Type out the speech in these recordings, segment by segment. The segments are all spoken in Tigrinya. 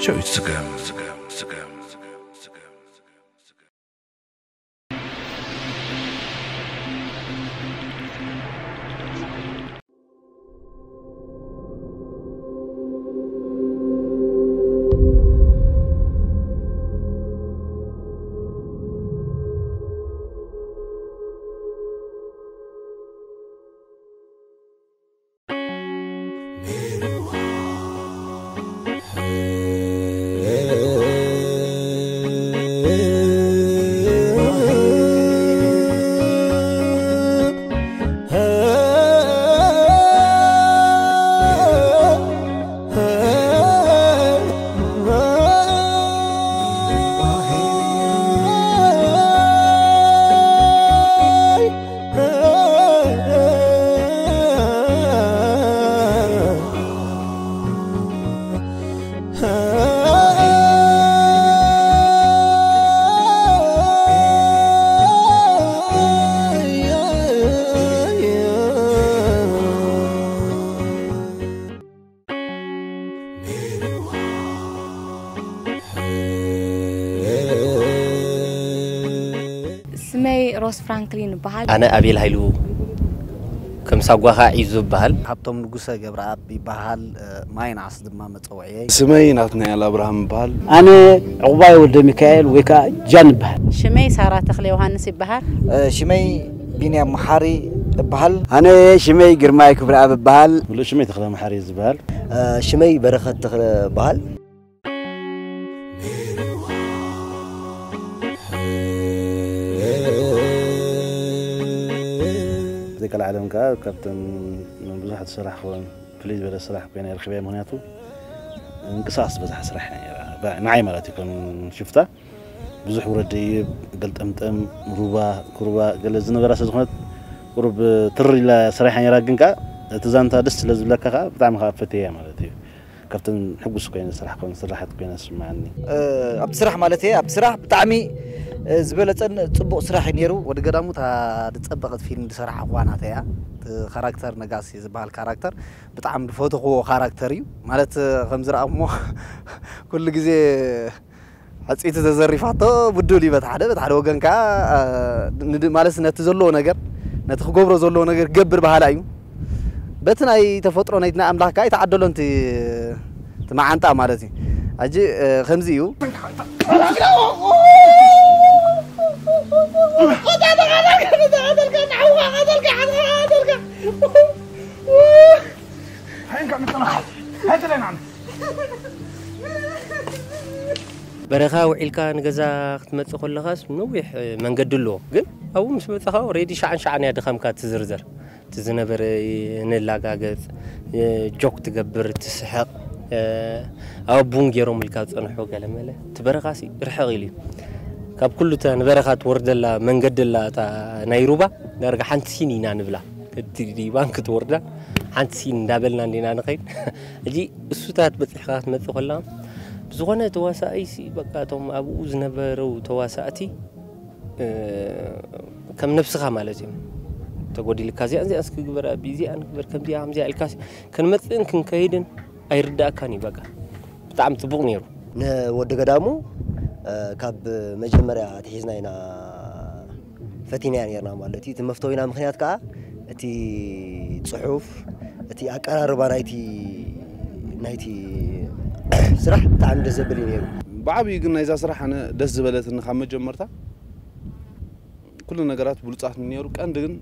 ጨው ይስገም። ስመይ ሮስ ፍራንክሊን እበሃል። ኣነ ኣቤል ሃይሉ፣ ከም ሳጓኻ ዒዙ እበሃል። ሃብቶም ንጉሰ ገብረኣብ ይበሃል። ማይናስ ድማ መጸውዕየይ። ስመይ ናትናኤል ኣብርሃም እበሃል። ኣነ ዕቑባይ ወልደሚካኤል ወይ ከዓ ጃን እበሃል። ሽመይ ሳራ ተኽለ ዮሃንስ ይበሃል። ሽመይ ቢንያም መሓሪ እበሃል። ኣነ ሽመይ ግርማይ ክብረኣብ እበሃል። ሙሉእ ሽመይ ተኽለ መሓሪ እዩ ዝበሃል። ሽመይ በረኸት ተኽለ እበሃል። ሙዚቃ ዓለም ከዓ ካብተን ብዙሓት ዝሰራሕክወን ፍልይ ዝበለ ስራሕ ኮይነ ረኺበያ። ምኽንያቱ ምንቅስቓስ ዝበዝሓ ስራሕ እያ ነይራ። ንዓይ ማለት እዩ ከም ሽፍታ ብዙሕ ውረድ ደይብ፣ ገልጠምጠም፣ ሩባ፣ ኩርባ ገለ ዝነበራ ስለ ዝኾነት ቁሩብ ትር ኢላ ስራሕ እያ ነይራ። ግን ከዓ እቲ ዛንታ ደስ ስለ ዝብለካ ከዓ ብጣዕሚ ከዓ ፈትየያ ማለት እዩ። ካብተን ሕጉስ ኮይነ ዝሰራሕክወን ስራሓት ኮይና ዝስምዓኒ። ኣብቲ ስራሕ ማለት እየ ኣብቲ ስራሕ ብጣዕሚ ዝበለፀን ፅቡቕ ስራሕ እዩ ነይሩ። ወዲ ገዳሙ እታ ዝፀበቐት ፊልም ዝሰራሓ እዋናት እያ። እቲ ካራክተር ነጋሲ ዝበሃል ካራክተር ብጣዕሚ ዝፈተኽዎ ካራክተር እዩ። ማለት ከም ዝረኣኹሞ ኩሉ ግዜ ዕፅይቲ ተዘሪፋቶ ብድል እዩ በቲ ሓደ በቲ ሓደ ወገን ከዓ ማለት ነቲ ዘለዎ ነገር ነቲ ክገብሮ ዘለዎ ነገር ክገብር ባህላ እዩ። በቲ ናይ ተፈጥሮ ናይ ናይ ኣምላኽ ከዓ ይተዓደሎ ንቲ እቲ መዓንጣ ማለት እዩ። ሕጂ ከምዚ እዩ። በረኻ ውዒልካ ንገዛ ክትመጽእ ከለኻስ ነዊሕ መንገዲ ኣለዎ። ግን ኣብኡ ምስ በጻኻ ኦሬዲ ሸዓን ሸዓን እያ ድኻምካ ትዝርዘር። እቲ ዝነበረ ንላጋገጽ፣ ጆክ ትገብር፣ ትስሕቕ፣ ኣብ ቡን ገይሮም ኢልካ ዝጸንሑ ገለመለ። እቲ በረኻሲ ርሕቕ ኢሉ እዩ። ካብ ኩሉ እታ ንበረኻ ትወርደላ መንገዲ ኣላ እታ ናይ ሩባ ዳርጋ ሓንቲ ሲኒ ኢና ንብላ። እቲ ዲባን ክትወርዳ ሓንቲ ሲን እንዳበልና እንዲና ንኸይድ። ሕጂ እሱታት በፂሕካ ክትመፅእ ከላ ብዝኾነ ተዋሳኣይሲ በቃ እቶም ኣብኡ ዝነበረው ተዋሳእቲ ከም ነብስኻ ማለት እዮም። ተጎዲልካ እዚኣን እዚኣን እስክግበር ኣቢ እዚኣን ግበር ከምዚኣ ከምዚኣ ኢልካ ክንመፅእን ክንከይድን ኣይርዳእካን እዩ። በቃ ብጣዕሚ ፅቡቕ ነይሩ። ንወዲ ገዳሙ ካብ መጀመርያ ኣትሒዝና ኢና ፈቲናያ ነርና ማለት እዩ። እቲ መፍተዊና ምኽንያት ከዓ እቲ ፅሑፍ፣ እቲ ኣቀራርባ ናይቲ ናይቲ ስራሕ ብጣዕሚ ደስ ዘብል እዩ ነይሩ። ብዓብዩ ግን ናይዛ ስራሕ ኣነ ደስ ዝበለትኒ ካብ መጀመርታ ኩሉ ነገራት ብሉፃት ነይሩ። ቀንዲ ግን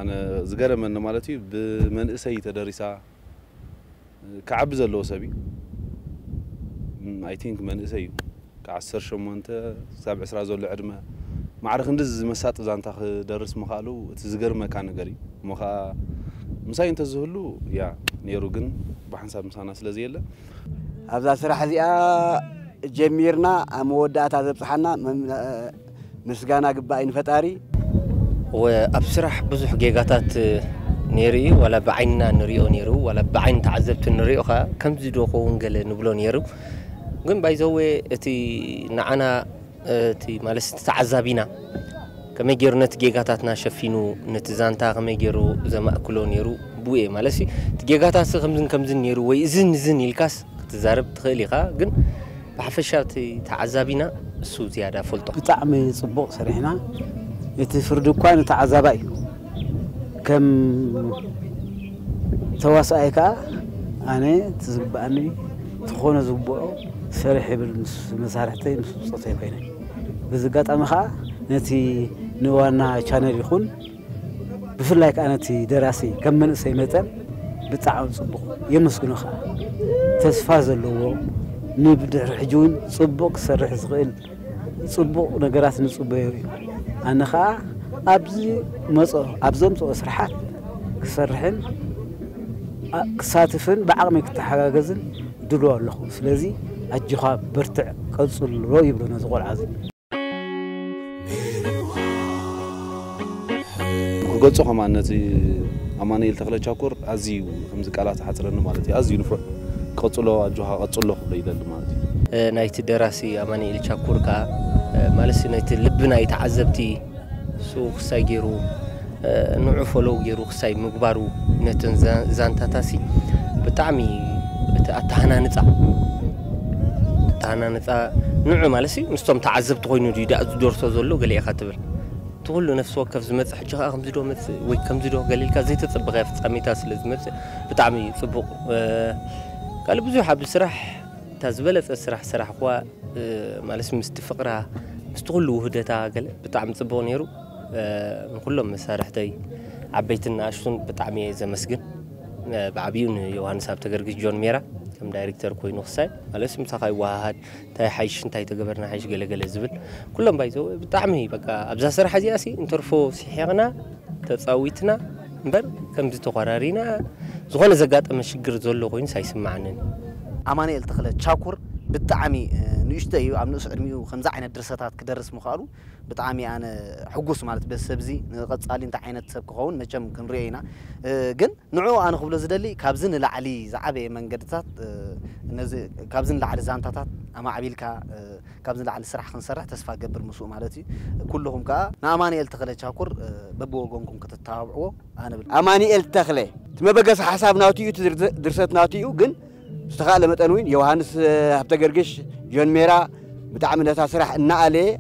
ኣነ ዝገረመኒ ማለት እዩ ብመንእሰይ ተደሪሳ ክዓቢ ዘለዎ ሰብ እዩ። I think መንእሰይ እዩ። ካብ ዓሰርተ ሸሞንተ ክሳብ ዕስራ ዘሎ ዕድመ ማዕረ ክንድዚ ዝመሳጢ ዛንታ ክደርስ ምኽኣሉ እቲ ዝገርመካ ነገር እዩ። እሞ ኸዓ ምሳይ እንተዝህሉ ያ ነይሩ፣ ግን ብሓንሳብ ምሳና ስለ ዘየለ። ኣብዛ ስራሕ እዚኣ ጀሚርና ኣብ መወዳእታ ዘብፅሓና መም- ምስጋና ግባእ ንፈጣሪ። ወ ኣብ ስራሕ ብዙሕ ጌጋታት ነይሩ እዩ። ዋላ ብዓይንና ንሪኦ ነይሩ፣ ዋላ ብዓይኒ ተዓዘብቲ ንሪኦ ኸዓ ከምዚ ዶ ኸውን ገለ ንብሎ ነይሩ። ግን ባይዘወ እቲ ንዓና እቲ ማለት እቲ ተዓዛቢና ከመይ ገይሩ ነቲ ጌጋታትና ሸፊኑ ነቲ ዛንታ ከመይ ገይሩ ዘማእክሎ ነይሩ ብኡ እየ ማለት እቲ ጌጋታት ከምዝን ከምዝን ነይሩ ወይ እዝን እዝን ኢልካስ ክትዛረብ ትኽእል ኢኻ ግን ብሓፈሻ እቲ ተዓዛቢና እሱ ዝያዳ ፈልጦ። ብጣዕሚ ጽቡቕ ሰሪሕና። እቲ ፍርዲ እኳ ንተዓዛባይ እዩ። ከም ተዋሳኣይ ከዓ ኣነ እቲ ዝግባኣኒ እቲ ክኾነ ዝግብኦ ሰሪሕ ይብል ምስ መሳርሕተይ ምስ ብጾተይ ኮይነ። በዚ ኣጋጣሚ ከዓ ነቲ ንዋና ቻነል ይኹን ብፍላይ ከዓ ነቲ ደራሲ ከም መንእሰይ መጠን ብጣዕሚ ጽቡቕ የመስግኖ። ከዓ ተስፋ ዘለዎ ንብድሕሪ ሕጂ እውን ጽቡቕ ክሰርሕ ዝኽእል ጽቡቕ ነገራት ንጽበዮ እዩ። ኣነ ከዓ ኣብዚ መጾ ኣብ ዘምጽኦ ስራሓት ክሰርሕን ክሳትፍን ብዓቕሚ ክተሓጋገዝን ድልዎ ኣለኹ። ስለዚ ኣጆኻ በርትዕ ቀጽሎ ይብሎ ነዚ ቆልዓ እዚ። ክገልጾ ከማን ነቲ ኣማኑኤል ተኽለ ቻኩር ኣዝዩ ከምዚ ቃላት ሓጽረኒ ማለት እዩ። ኣዝዩ ንፉዕ ቀጽሎ ኣጆኻ ቀጽሎ ክብሎ ይደሊ ማለት እዩ። ናይቲ ደራሲ ኣማኑኤል ቻኩር ከኣ ማለት ናይቲ ልቢ ናይ ተዓዘብቲ እሱ ክሳይ ገይሩ ንዑ ፎሎው ገይሩ ክሳይ ምግባሩ ነተን ዛንታታሲ ብጣዕሚ እቲ ኣተሃናንፃ ኣተሃናንፃ ንዑ ማለት ምስቶም ተዓዘብቲ ኮይኑ ድዩ ዳኣ ዝደርሶ ዘሎ ገለ ኢኻ ትብል እቲ ኩሉ ነፍሲ ወከፍ ዝመፅእ ሕጂ ከዓ ከምዚ ዶ መፅእ ወይ ከምዚ ዶ ገለ ኢልካ ዘይተፀበኻዮ ፍፃሜታት ስለ ዝመፅእ ብጣዕሚ ፅቡቕ ካልእ ብዙሕ ኣብ ስራሕ እታ ዝበለፀ ስራሕ ስራሕኹዋ ማለት ምስቲ ፍቕራ ምስቲ ኩሉ ውህደታ ገለ ብጣዕሚ ፅቡቕ ነይሩ ንኩሎም መሳርሕተይ ዓበይትን ንኣሽቱን ብጣዕሚ እየ ዘመስግን ብዓብዩ ንዮሃንስ ሃብተገርግስ ጆን ሜራ ከም ዳይሬክተር ኮይኑ ክሳይ ማለት ምሳኻ ይወሃሃድ እንታይ ሓይሽ እንታይ ተገበርና ሓይሽ ገለገለ ዝብል ኩሎም ባይዘው ብጣዕሚ በቃ ኣብዛ ስራሕ እዚኣ ሲ እንተርፎ ስሒቕና ተፃዊትና እምበር ከምዚ ተኾራሪና ዝኾነ ዘጋጠመ ሽግር ዘሎ ኮይኑስ ኣይስማዓንን። ኣማኑኤል ተኽለ ቻኩር ብጣዕሚ ንእሽቶ እዩ ኣብ ንእስ ዕድሚኡ ከምዚ ዓይነት ድርሰታት ክደርስ ምኽኣሉ ብጣዕሚ ኣነ ሕጉስ ማለት በዚ ሰብዚ ንቐጻሊ እንታይ ዓይነት ሰብ ክኸውን መቸም ክንሪኦ ኢና ግን ንዑ ኣነ ክብሎ ዝደሊ ካብዚ ንላዕሊ ዝዓበየ መንገድታት ነዚ ካብዚ ንላዕሊ ዛንታታት ኣማዕቢልካ ካብዚ ንላዕሊ ስራሕ ክንሰርሕ ተስፋ ገብር ምስኡ ማለት እዩ ኩልኹም ከዓ ንኣማንኤል ተኽለ ቻኩር በብወገንኩም ክትተባብዕዎ ኣነ ብል ኣማንኤል ተኽለ እቲ መበገሲ ሓሳብ ናቱ እዩ ድርሰት ናቱ እዩ ግን ዝተኻእለ መጠን እውን ዮሃንስ ሃብተገርግሽ ጆን ሜራ ብጣዕሚ ነታ ስራሕ እናኣለየ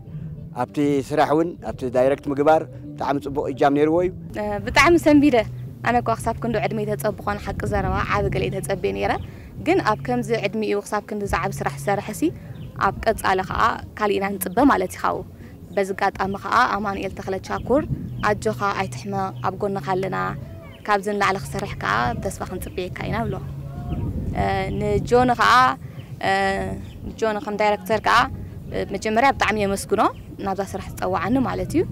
ኣብቲ ስራሕ እውን ኣብቲ ዳይረክት ምግባር ብጣዕሚ ፅቡቕ እጃም ነይርዎ እዩ። ብጣዕሚ ሰንቢደ ኣነ እኳ ክሳብ ክንዶ ዕድመይ ተፀብኾን ሓቂ ዘረባ ዓቢ ገለ ተፀብየ ነይረ ግን ኣብ ከምዚ ዕድሚኡ ክሳብ ክንዲ ዝዓቢ ስራሕ ዝሰርሐሲ ኣብ ቀፃሊ ከዓ ካሊእና ንፅበ ማለት እዩ ካብኡ በዚ ኣጋጣሚ ከዓ ኣማኑኤል ተኽለ ቻኩር ኣጆኻ ኣይትሕመቕ ኣብ ጎንኻ ኣለና ካብዚ ንላዕሊ ክሰርሕ ከዓ ተስፋ ክንፅበየካ ኢና ብሎ ንጆኒ ከዓ ንጆኒ ከም ዳይረክተር ከዓ መጀመርያ ብጣዕሚ የመስግኖ ናብዛ ስራሕ ዝፀዋዓኒ ማለት እዩ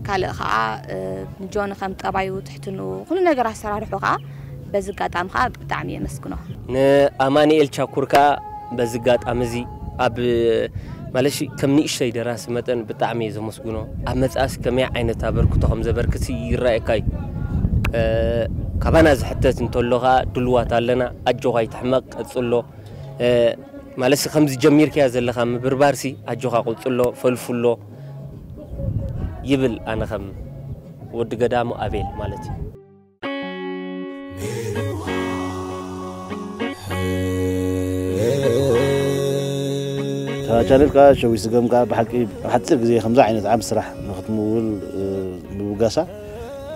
ካልእ ከዓ ንጆኒ ከም ጠባዩ ትሕትንኡ ኩሉ ነገር ኣሰራርሑ ከዓ በዚ ኣጋጣሚ ከዓ ብጣዕሚ የመስግኖ ንኣማኒኤል ቻኩር ከዓ በዚ ኣጋጣሚ እዚ ኣብ ማለት ከም ንእሽተይ ደራሲ መጠን ብጣዕሚ እየ ዘመስግኖ ኣብ መፅኣስ ከመይ ዓይነት ኣበርክቶ ከም ዘበርክት ይረኣየካ እዩ ካባና ዝሕተት እንተሎ ከዓ ድልዋት ኣለና ኣጆኻ ይትሕመቕ ቀፅሎ ማለት ከምዚ ጀሚርካያ ዘለኻ ምብርባርሲ ኣጆኻ ቀፅሎ ፈልፍሎ ይብል ኣነ ከም ወዲ ገዳሙ ኣቤል ማለት እዩ ቻነል ከዓ ሸዊት ስገም ከዓ ብሓቂ ኣብ ሓፂር ግዜ ከምዚ ዓይነት ዓብ ስራሕ ንክትምውል ምብጋሳ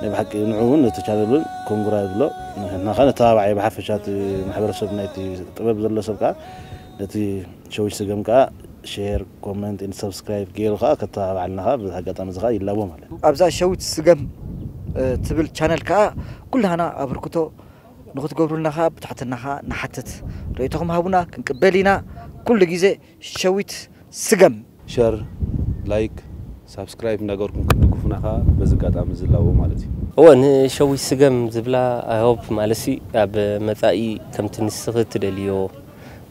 ናይ ብሓቂ ንዑ እውን ነቲ ቻነል እውን ኮንግራ ይብሎ ንሕና ከዓ ነተባባዓዮ ብሓፈሻ እቲ ማሕበረሰብ ናይቲ ጥበብ ዘሎ ሰብ ከዓ ነቲ ሸዊት ስገም ከዓ ሼር ኮመንት ን ሰብስክራይብ ገይሩ ከዓ ከተባባዓልና ከዓ በዚ ኣጋጣሚ እዚ ከዓ ይላቦ ማለት ኣብዛ ሸዊት ስገም ትብል ቻነል ከዓ ኩላህና ኣበርክቶ ንክትገብሩልና ከዓ ብትሕትና ከዓ ንሓትት ርእይቶኹም ሃቡና ክንቅበል ኢና ኩሉ ግዜ ሸዊት ስገም ሸር ላይክ ሳብስክራይብ እንዳገርኩም ክትድግፉና ከዓ በዚ ኣጋጣሚ ዝላቦ ማለት እዩ እወ ንሸዊት ስገም ዝብላ ኣይሆፕ ማለሲ ኣብ መፃኢ ከምቲ ንስኺ ትደልዮ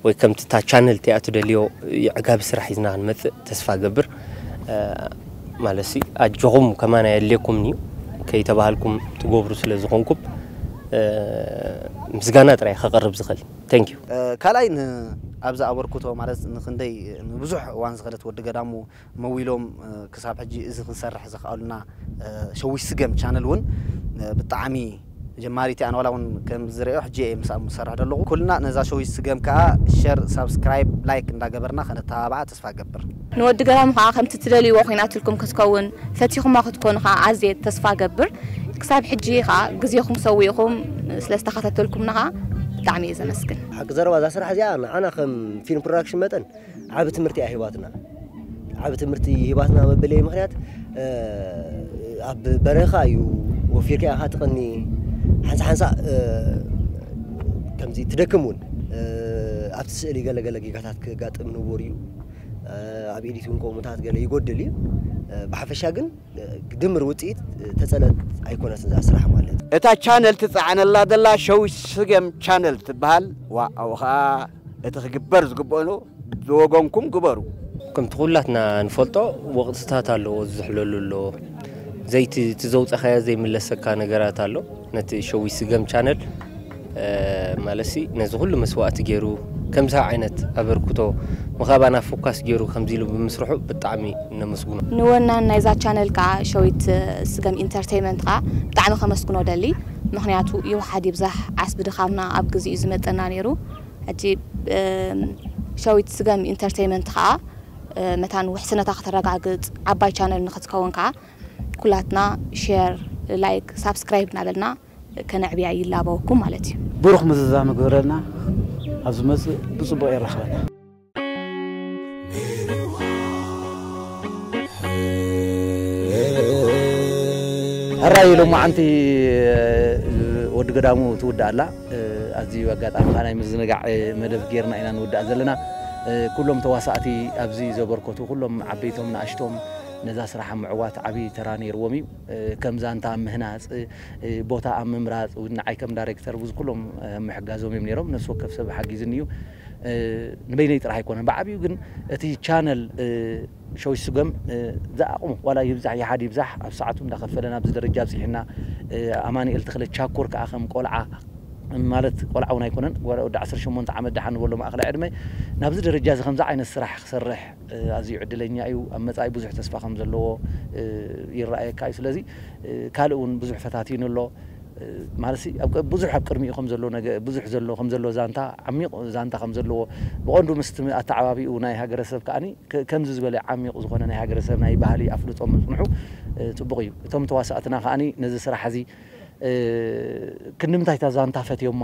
ወይ ከምቲ እታ ቻነል እቲኣ ትደልዮ የዕጋቢ ስራሕ ሒዝና ክንመፅእ ተስፋ ገብር ማለሲ ኣጆኹም ከማና የድልየኩም እዩ ከይተባሃልኩም ትገብሩ ስለ ዝኾንኩም ምስጋና ጥራይ ከቕርብ ዝኽእል thank you ካልኣይ ኣብዚ ኣበርክቶ ማለት ንክንደይ ንብዙሕ እዋን ዝኸደት ወዲ ገዳሙ መዊሎም ክሳብ ሕጂ እዚ ክንሰርሕ ዘኽኣሉና ሸዊት ስገም ቻነል እውን ብጣዕሚ ጀማሪት እያ፣ ንዋላ እውን ከም ዝርእዮ ሕጂ እየ ምስኣ ዝሰርሕ ዘለኹ። ኩልና ነዛ ሸዊት ስገም ከዓ ሸር፣ ሳብስክራይብ፣ ላይክ እንዳገበርና ከነተባብዓ ተስፋ እገብር። ንወዲ ገዳሙ ከዓ ከምቲ ትደልይዎ ኮይናትልኩም ክትከውን ፈቲኹማ ክትኮኑ ከዓ ኣዝየ ተስፋ ገብር። ክሳብ ሕጂ ከዓ ግዜኹም ሰዊእኹም ስለ ዝተኸታተልኩምና ከዓ ብጣዕሚ እየ ዘመስግን። ሓቂ ዘረባ እዛ ስራሕ እዚኣ ንዓና ከም ፊልም ፕሮዳክሽን መጠን ዓቢ ትምህርቲ እያ ሂባትና። ዓቢ ትምህርቲ ሂባትና መበለይ ምኽንያት ኣብ በረኻ እዩ ወፊርካ ኢኻ ትቕኒ። ሓንሳ ሓንሳ ከምዚ ትደክም እውን ኣብቲ ስእሊ ገለገለ ጌጋታት ክጋጥም ንቡር እዩ። ኣብ ኤዲት እውን ከምኡታት ገለ ይጎድል እዩ። ብሓፈሻ ግን ድምር ውፅኢት ተፀለት ኣይኮነትን እዛ ስራሕ ማለት እዩ። እታ ቻነል ትፀዓነላ ዘላ ሸዊት ስገም ቻነል ትበሃል። ዋ ኣብኡ ኸዓ እቲ ክግበር ዝግበኦ ብወገንኩም ግበሩ። ከምቲ ኩላትና ንፈልጦ ወቕትታት ኣለዎ ዝሕለሉ ኣሎ። ዘይቲ እቲ ዘውፀኻዮ ዘይምለሰካ ነገራት ኣሎ። ነቲ ሸዊት ስገም ቻነል ማለትሲ ነዚ ኩሉ መስዋእቲ ገይሩ ከምዚ ዓይነት ኣበርክቶ ምኻባና ፎካስ ገይሩ ከምዚ ኢሉ ብምስርሑ ብጣዕሚ ነመስግኖ። ንወናን ናይዛ ቻነል ከዓ ሸዊት ስገም ኢንተርቴይመንት ከዓ ብጣዕሚ ከመስግኖ ደሊ። ምኽንያቱ ይውሓድ ይብዛሕ ዓስቢ ድኻምና ኣብ ግዜ እዩ ዝመጠና ነይሩ። ሕጂ ሸዊት ስገም ኢንተርቴይመንት ከዓ መታን ውሕስነታ ከተረጋግፅ ዓባይ ቻነል ንክትከውን ከዓ ኩላትና ሼር፣ ላይክ፣ ሳብስክራይብ እናበልና ከነዕብያ ይላበወኩም ማለት እዩ። ብሩኽ ምዝዛም ይግበረልና። ኣብ ዝመፅእ ብፅቡቕ የራኽበና። ሕራይ ሎማዓንቲ ወዲ ገዳሙ ትውዳእ ኣላ። ኣዝዩ ኣጋጣሚ ከዓ ናይ ምዝንጋዕ መደብ ጌርና ኢና ንውዳእ ዘለና። ኩሎም ተዋሳእቲ ኣብዚ ዘበርከቱ ኩሎም ዓበይቶም ንኣሽቶም ነዛ ስራሕ ኣብ ምዕዋት ዓብዪ ተራ ነይርዎም እዩ። ከም ዛንታ ኣብ ምህናፅ፣ ቦታ ኣብ ምምራፅ፣ ንዓይ ከም ዳይሬክተር ብዙ ኩሎም ምሕጋዞም እዮም ነይሮም። ነፍሲ ወከፍ ሰብ ሓጊዝኒ እዩ። ንበይነይ ጥራሕ ኣይኮነን። ብዓብዩ ግን እቲ ቻነል ሸዊት ስገም ዝኣቕሙ ዋላ ይብዛሕ ይሓድ ይብዛሕ ኣብ ሰዓቱ እንዳኸፈለ ናብዚ ደረጃ ኣብፂሕና። ኣማኒኤል ተኽለ ቻኮር ከዓ ከም ቆልዓ ማለት ቆልዓ እውን ኣይኮነን፣ ወዲ ዓሰርተ ሸሞንተ ዓመት ደሓን ንበሎ ማእኸላይ ዕድመ ናብዚ ደረጃ እዚ ከምዚ ዓይነት ስራሕ ክሰርሕ ኣዝዩ ዕድለኛ እዩ። ኣብ መፃኢ ብዙሕ ተስፋ ከም ዘለዎ ይረኣየካ እዩ። ስለዚ ካልእ እውን ብዙሕ ፈታቲኑ ኣሎ። ማለት ብዙሕ ኣብ ቅድሚኡ ከም ዘሎ ነገ ብዙሕ ዘሎ ከም ዘሎ ዛንታ ዓሚቕ ዛንታ ከም ዘለዎ ብቐንዱ ምስቲ ኣተዓባቢኡ ናይ ሃገረሰብ ከዓኒ ከምዚ ዝበለ ዓሚቕ ዝኾነ ናይ ሃገረሰብ ናይ ባህሊ ኣፍልጦ ምፅንሑ ፅቡቕ እዩ። እቶም ተዋሳእትና ከዓኒ ነዚ ስራሕ እዚ ክንዲ ምንታይ እታ ዛንታ ፈትዮማ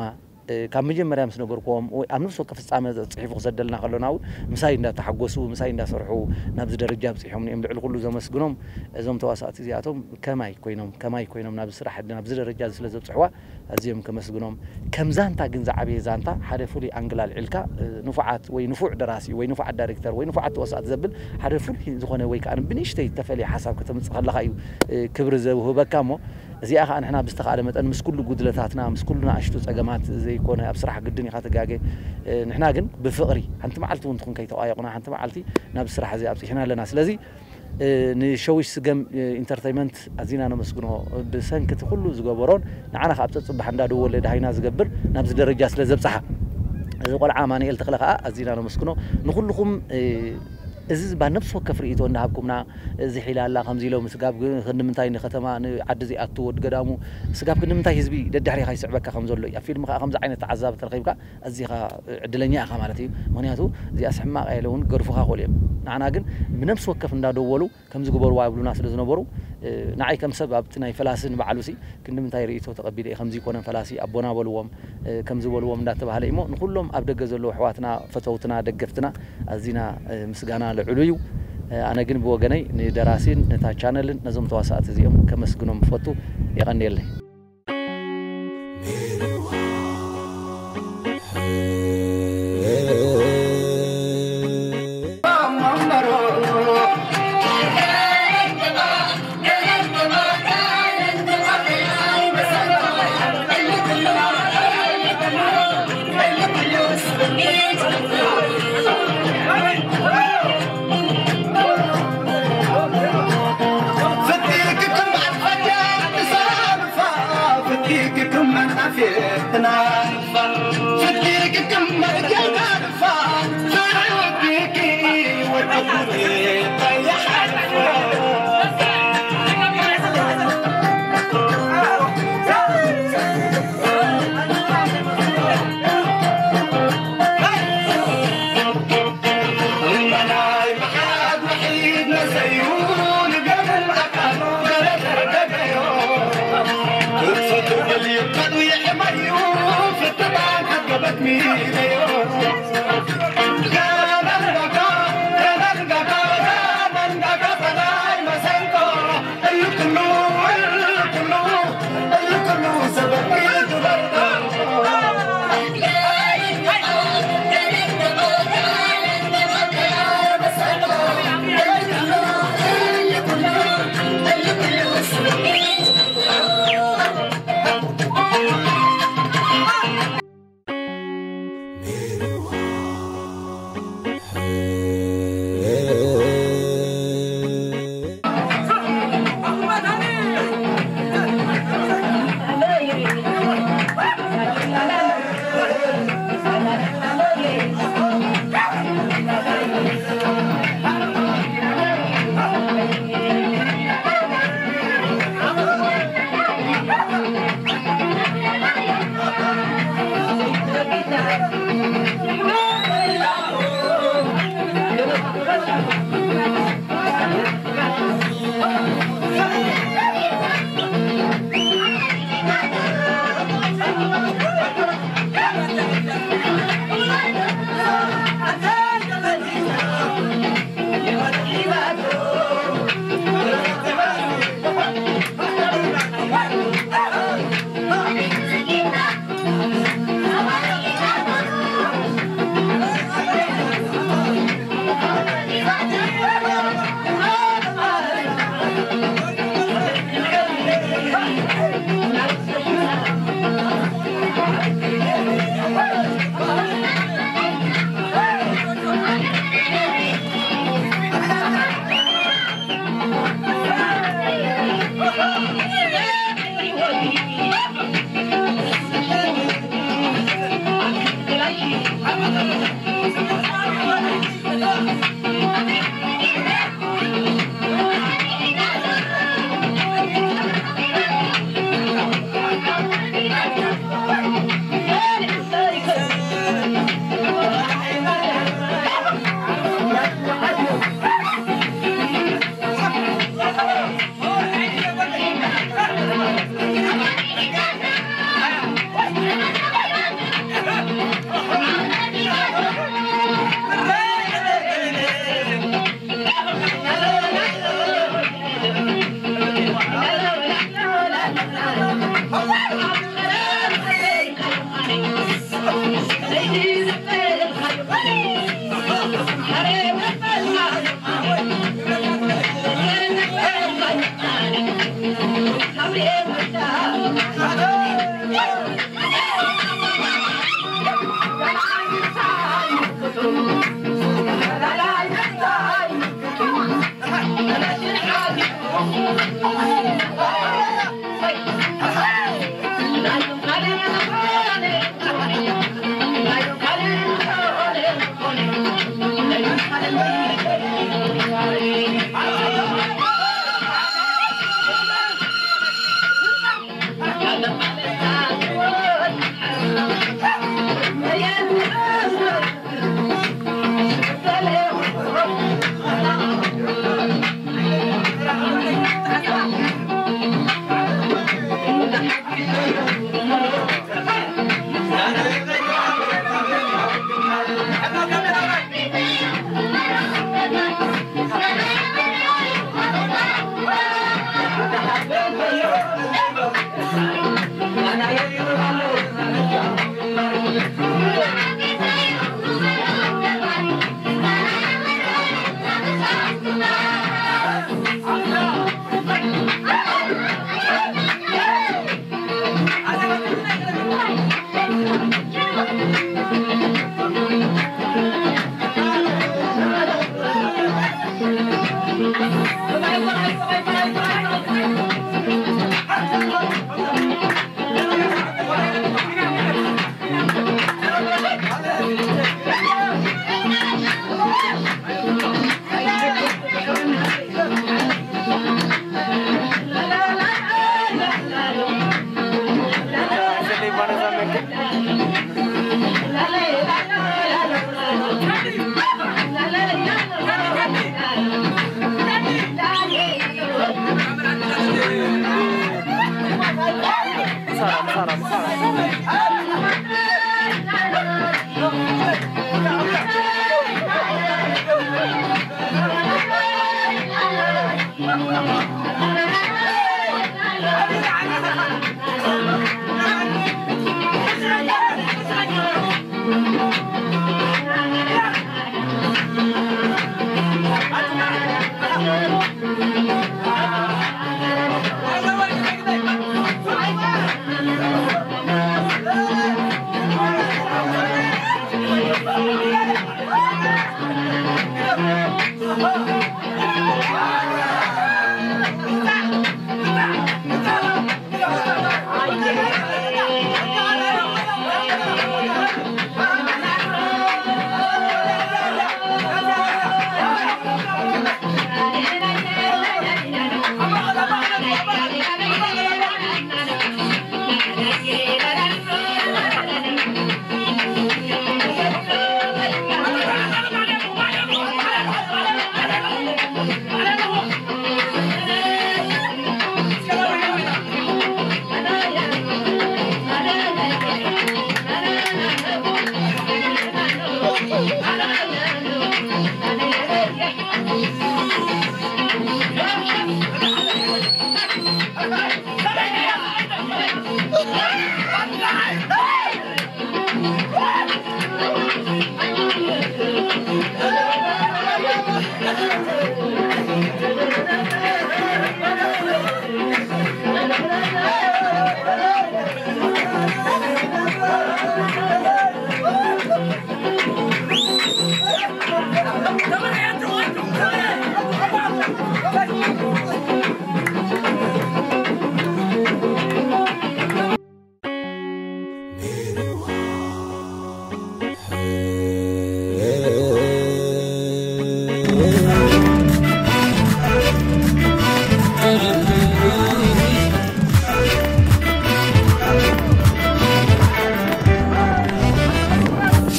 ካብ መጀመርያ ምስ ነበርክዎም ወይ ኣብ ነፍሲ ወከፍ ፍጻመ ጽሒፉ ክሰደልና ከሎ ናው ምሳይ እንዳተሓጎሱ ምሳይ እንዳሰርሑ ናብዚ ደረጃ ኣብጺሖም እዮም። ልዕሊ ኩሉ ዘመስግኖም እዞም ተዋሳእቲ እዚኣቶም ከማይ ኮይኖም ከማይ ኮይኖም ናብዚ ስራሕ ናብዚ ደረጃ እዚ ስለ ዘብጽሕዋ ኣዝዮም ከመስግኖም። ከም ዛንታ ግን ዝዓበየ ዛንታ ሓደ ፍሉይ ኣንግል ኣልዒልካ ንፉዓት ወይ ንፉዕ ደራሲ ወይ ንፉዓት ዳይሬክተር ወይ ንፉዓት ተዋሳእቲ ዘብል ሓደ ፍሉይ ዝኾነ ወይ ከዓ ብንእሽተይ ተፈልየ ሓሳብ ከተምጽእ ከለኻ እዩ ክብሪ ዘውህበካ እሞ እዚኣ ኸዓ ንሕና ብዝተኻእለ መጠን ምስ ኩሉ ጉድለታትና ምስ ኩሉ ንኣሽቱ ጸገማት ዘይኮነ ኣብ ስራሕ ግድን ኢኻ ትጋገ ንሕና ግን ብፍቕሪ ሓንቲ መዓልቲ እውን ትኹን ከይተቋየቑና ሓንቲ መዓልቲ ናብ ስራሕ እዚ ኣብፂሕና ኣለና ስለዚ ንሸዊሽ ስገም ኢንተርተይመንት ኣዚና ነመስግኖ ብሰንኪ እቲ ኩሉ ዝገበሮን ንዓና ካብ ፀፅባሕ እንዳደወለ ድሃይና ዝገብር ናብዚ ደረጃ ስለ ዘብፅሓ እዚ ቆልዓ ኣማንኤል ተኽለ ከዓ ኣዚና ነመስግኖ ንኩልኹም እዚ ዝባ ነብሲ ወከፍ ርእይቶ እንዳሃብኩምና እዚ ሒላ ኣላ ከምዚ ኢሎም ስጋብ ክንዲ ምንታይ ንከተማ ንዓዲ ዘይኣቱ ወዲ ገዳሙ ስጋብ ክንዲ ምንታይ ህዝቢ ደድሕሪኻ ይስዕበካ ከም ዘሎ እዩ ኣብ ፊልም ከዓ ከምዚ ዓይነት ተዓዛቢ ተረኺብካ ኣዚኻ ዕድለኛ ኢኻ ማለት እዩ ምክንያቱ እዚኣስ ሕማቕ ኢለ እውን ገርፉኻ ክእሉ እዮም ንዓና ግን ብነብሲ ወከፍ እንዳደወሉ ከምዚ ግበርዋ ይብሉና ስለ ዝነበሩ ንዓይ ከም ሰብ ኣብቲ ናይ ፈላሲ ንባዕሉ ሲ ክንዲ ምንታይ ርእይቶ ተቐቢለ እየ ከምዚ ይኮነን ፈላሲ ኣቦና በልዎም ከምዚ በልዎም እንዳተባህለ እሞ ንኩሎም ኣብ ደገ ዘለዉ ኣሕዋትና ፈተውትና ደገፍትና ኣዚና ምስጋና ልዕሉ እዩ ኣነ ግን ብወገነይ ንደራሲን ነታ ቻነልን ነዞም ተዋሳእቲ እዚኦም ከመስግኖም ፈቱ የቐንየለይ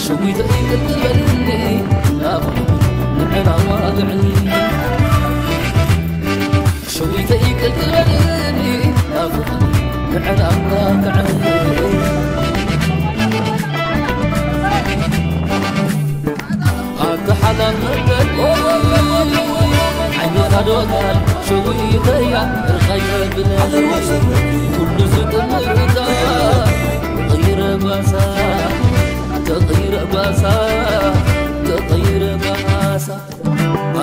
ሸዊተይ ቅልበልኒ ናፍቕ ንዕና ዋግዕኒ ሸዊተይ ቅልበልኒ ናፍቕ ንዕና ዋግዕኒ ኣታ ሓላል መበል ዓይንኻ ዶ ጋል ሸዊተያ ርኻይ መብል ኩሉ ዝጥምርታ ተቐይረ ባሳ ተቐይረ ባሳ ተቐይረ ባሳ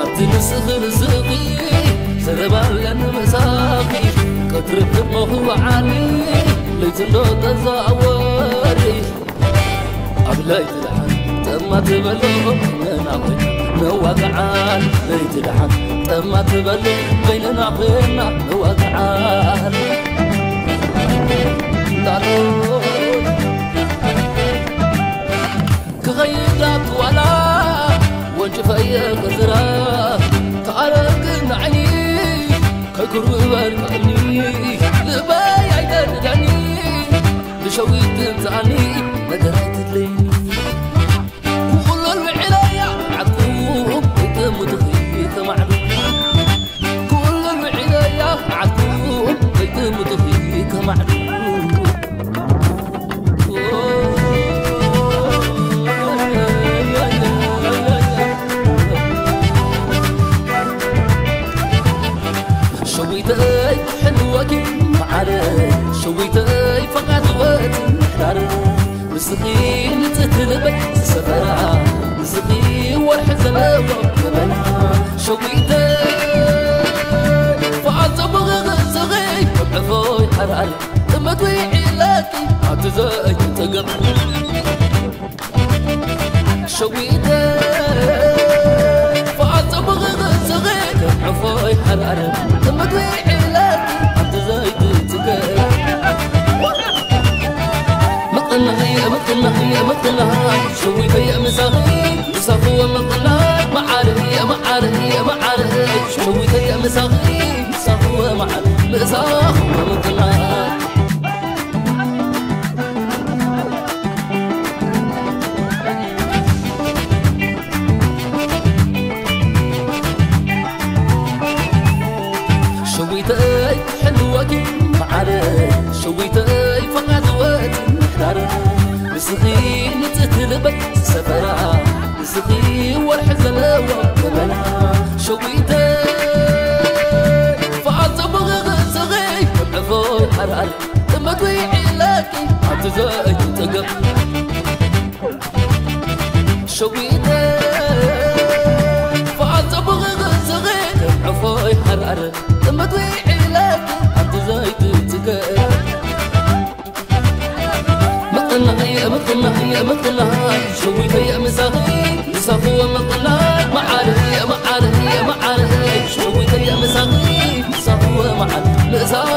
ኣብቲ ንስኺ ንስኺ ዘረባ ኣለኒ ምሳኺ ቀትሪ ክትመኽዋዓኒ ለይቲ እንዶ ተዘዋወሪ ኣብ ለይቲ ደሓን ጠማ ትበሎ ኮይንና ኮይና ነዋግዓል ለይቲ ደሓን ጠማ ትበሎ ኮይንና ኮይና ነዋግዓል ላሎ ክኸይድ ኣብቲ ዋላ ወንጭፈየ ክዝራ ተኣረግን ዓይኒ ከይኩርበር ቅድሚ ልበይ ኣይተድዳኒ ብሸዊት ትምፅኣኒ ነገር ኣይትድለይኒ ኩሉ ልምዒለያ ዓድኩም ከይትሙትኺ ከማዕዱ ኩሉ ልምዒለያ ዓድኩም ከይትሙትኺ ከማዕዱ ሸዊተይ ሕልወኪ መዓረ ሸዊተይ ፈቓድ ወቲ ምሕዳር ንስኺ ንጽህቲ ልበይ ዝሰፈራ ንስኺ ወርሒ ዘለዎ ገበና ሸዊተይ ፈቓድ ጽቡቕ ርእስኺ ከም ዕፎይ ሓራሪ እመት ዊዒለኪ ኣብቲ ዘይትጸገብ ሸዊተ ፈቓድ ጽቡቕ ርእስኺ ከም ዕፎይ ሓራሪ እመት ዊዒለኪ ኣብቲ ዘይትጸገብ ምቕናይ ምቕናይ ምቕናይ ሸዊተይ ምሳኺ ምሳኺ ምቕናይ መዓረይ መዓረይ መዓረይ ሸዊተይ ምሳኺ ምሳኺ መዓር ምሳኺ ምቕናይ ሸዊተይ ሕልወኪ መዓረ ሸዊተይ ፍቓድ ወት ምሕዳር፣ ንስኺ ንጽህቲ ልበይ ሰፈራ፣ ንስኺ ወርሒ ዘለዎ ገበና። ሸዊተይ ፍቓድ ጽቡቕ ገጽኺ፣ ዕፎይ ሓራር ጥመት ዊዒለኪ ኣብቲ ዘይትጽገብ። ሸዊተ ፍቓድ ጽቡቕ ገጽኺ፣ ዕፎይ ሓራር ጥመት ዊዒለኪ ኣብቲ ዘይትጽገብ። ምቕናይ፣ ምቕናይ፣ ምቕናይ፣ ሸዊተይ ምሳኺ፣ ምሳኺ ምቕናይ፣ መዓረይ፣ መዓረይ፣ መዓረይ፣ ሸዊተይ ምሳኺ፣ ምሳኺ መዓር፣ ምሳኺ